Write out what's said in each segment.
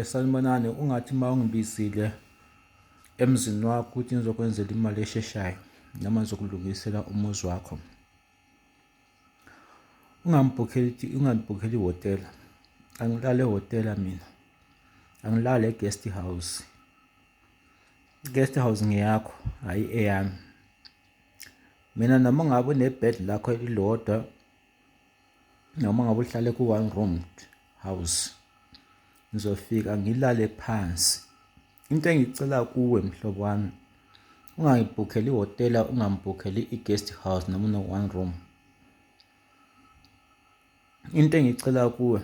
Sanibonani, ungathi uma ungibizile emzini wakho ukuthi ngizokwenzela imali esheshayo noma ngizokulungisela umuzi wakho, ungangibhukheli, ungangibhukheli ihhotela. Angilali ehhotela mina, angilali e-guest house. I-guest house ngeyakho, hhayi eyami. Mina noma ngabe une-bed lakho elilodwa noma ngabe uhlale ku-one room house, ngizofika ngilale phansi. Into engiyicela kuwe mhlobo wami, ungangibhukheli ihhotela, ungangibhukheli i-guest house noma une-one room. Into engiyicela kuwe,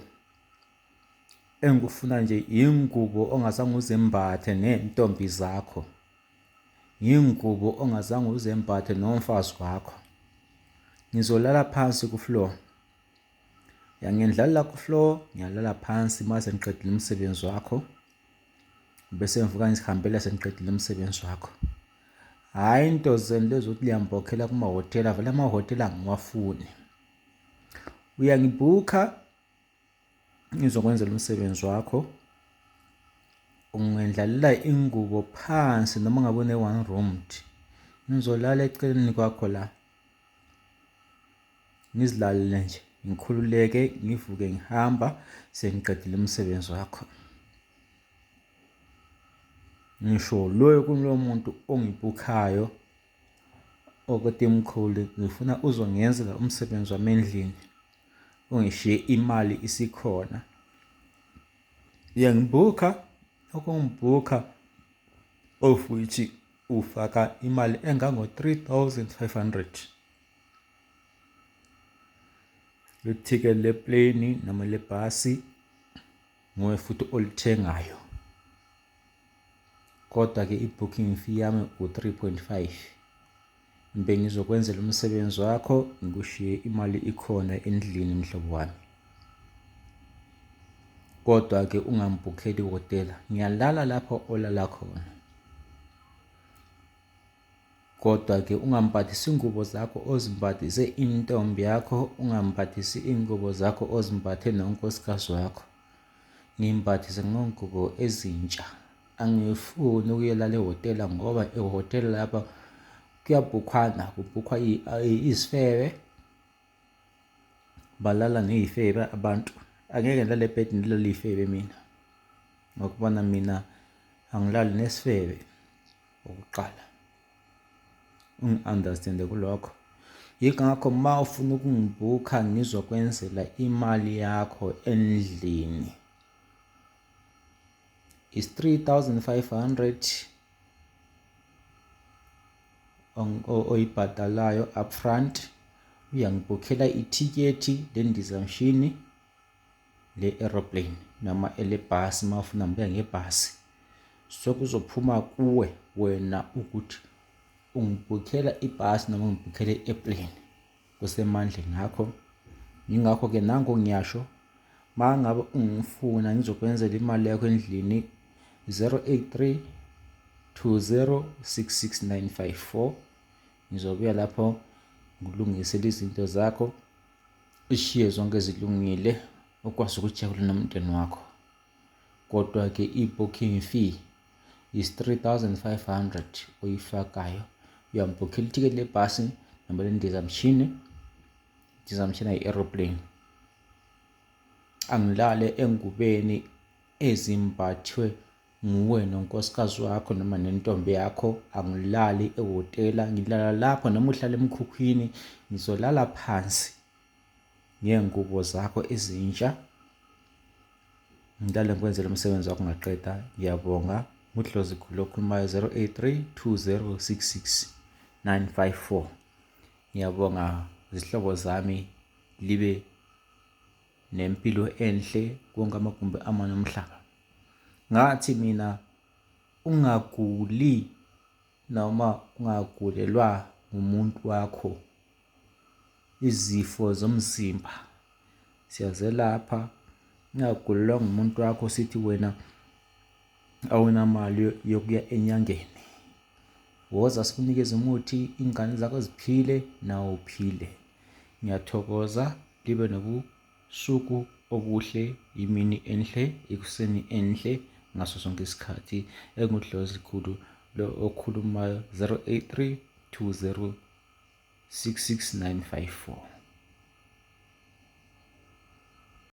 engikufuna nje yingubo ongazange uzembathe ney'ntombi zakho. Yingubo ongazange uzembathe nomfazi wakho. Ngizolala phansi ku-floor. Uyangiyendlalela ku-floor, ngiyalala phansi mase ngiqedile umsebenzi wakho. Bese ngivuka ngizihambela sengiqedile umsebenzi wakho. Hhayi into zenu lezi ukuthi niyangibhokhela kumahhotela, vele amahhotela angiwafuni. Uyangibhukha ngizokwenzela umsebenzi wakho. Ungendlalela ingubo phansi noma ngabe une-one room. Ngizolala eceleni kwakho la. Ngizilalele nje, ngikhululeke, ngivuke ngihamba sengiqedile umsebenzi wakho. Ngisho loyo kulowo muntu ongibhukhayo okuthi mkhulu ngifuna uzongenzela umsebenzi wami endlini, ungishiye imali isikhona. Uyangibhukha, ukungibhukha of which ufaka imali engango-3,500. Ithikithi le-plane noma lebhasi nguwe futhi olithengayo. Kodwa-ke i-booking fee yami u-3.5. Ngibe ngizokwenzela umsebenzi wakho, ngikushiye imali ikhona endlini mhlobo wami. Kodwa-ke ungangibhukheli ihhotela, ngiyalala lapho olala khona. Kodwa-ke ungambathisi iy'ngubo zakho ozimbathise intombi yakho, ungambathisi iy'ngubo zakho ozimbathe nonkosikazi wakho. Ngimbathise ngongubo ezintsha. Angifuni ukuyolala ehhotela ngoba ehhotela lapha kuyabhukhwana, kubhukhwa izifebe, balala ney'febe abantu. Angeke ngilale ebhedini lilale iy'febe mina, ngokubona mina angilali nesifebe okokuqala. Ungi-understand-e kulokho. Yingakho uma ufuna ukungibhukha ngizokwenzela imali yakho endlini. Is 3,500 oyibhadalayo upfront. Uyangibhukhela ithikithi lendizamshini le-aeroplane noma elebhasi uma ufuna ngibuya ngebhasi. Sekuzophuma kuwe wena ukuthi ungibhukhela ibhasi noma ungibhukhele i-airplane, kusemandleni akho. Yingakho-ke nanku ngiyasho, uma ngabe ungifuna ngizokwenzela imali yakho endlini 083 2066954. Ngizobuya lapho ngilungisele izinto zakho, ushiye zonke zilungile, ukwazi ukujabula nomndeni wakho. Kodwa-ke i-booking fee is 3,500 oyifakayo. Uyangibhukhela ithikithi lebhasi noma lendizamshini, indizamshini ayi-aeroplane. Angilale engubeni ezimbathwe nguwe nonkosikazi wakho noma nentombi yakho. Angilali ehhotela, ngilala lapho noma uhlala emkhukhwini, ngizolala phansi ngey'ngubo zakho ezintsha. Ngilale ngikwenzele umsebenzi wakho ngaqeda. Ngiyabonga. NguDlozi Khulu okhulumayo 083 2066 954. Ngiyabonga zihlobo zami, libe nempilo enhle konke amagumbi amane omhlaba. Ngathi mina ungaguli noma ungagulelwa ngumuntu wakho, izifo zomzimba siyazelapha. Ungagulelwa ngumuntu wakho sithi wena awunamali yokuya enyangeni. Woza sikunikeze umuthi, iy'ngane zakho ziphile nawe uphile. Ngiyathokoza, libe nobusuku Okuhle, imini enhle, ikuseni enhle ngaso sonke isikhathi. Engudlozi Khulu lo okhulumayo, 083 20 66954.